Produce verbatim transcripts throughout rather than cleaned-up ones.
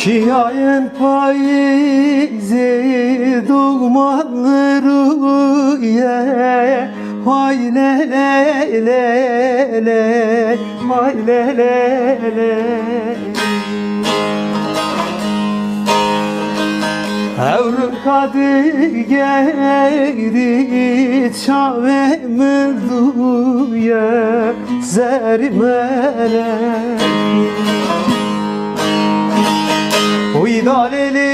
Çiyayên payîzê dogman rûye, hay lê lê lê lê, hay lê lê lê. Ewrika digerî çavê min dûye, zermele. Wî dalê lî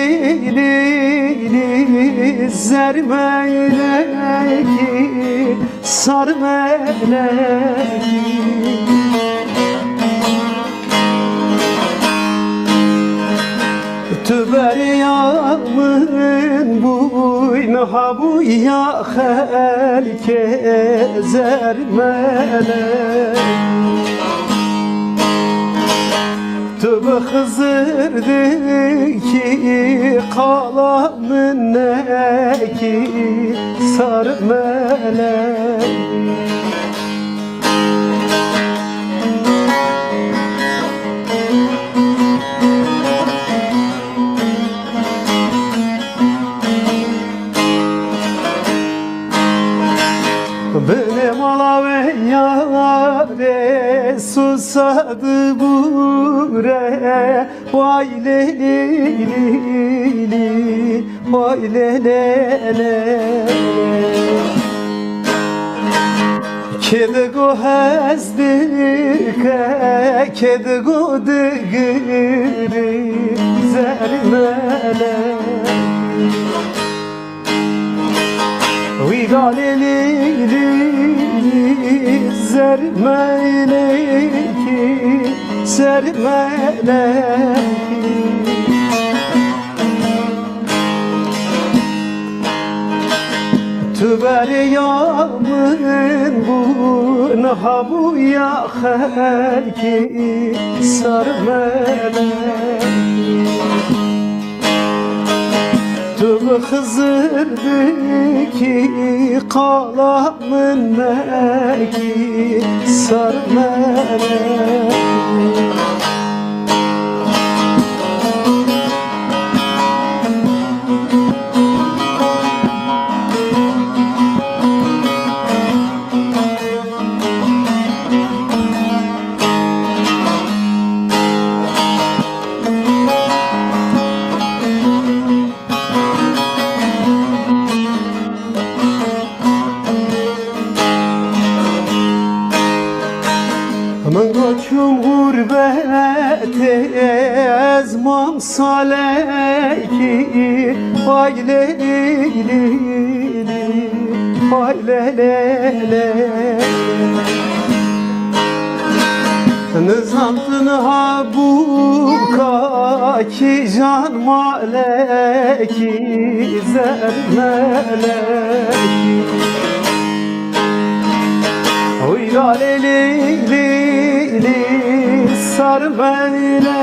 lî lî, zermelekî, sarmelekî. Tu beriya min bûy, niha bûya xelkê, zermele. Tu bi Xizir dikî qala min nekî, sarmelek. Binê mala we yarê susa dibûre, way lê lê lê lê, way lê lê lê. Kê digo hez dike, kê digo digirî, zermele. Wî galê lî lî, zermelekî, zermelekî. Tu beriya min bû, niha bûya xelkî, sarmelekî. Tu bi Xizir dikî qala min nekî, sarmelekî. Min got çûm gurbetê, ez mam salekî, vay lê lê lê, vay lê lê lê. Nizam tu niha bûka kîjan malekî, zermelekî. Oy la lê lê lê lê, sarmelekî,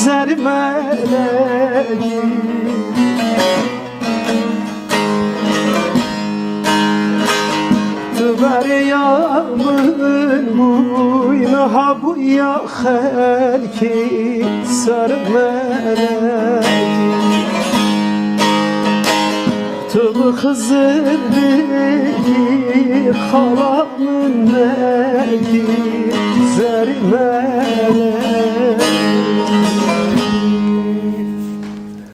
zermelekî. Tu beriya min bûy, niha bûya xelkê, sarmelekî. Tu bi Xizir dikî, xala min nekî, zermelekî.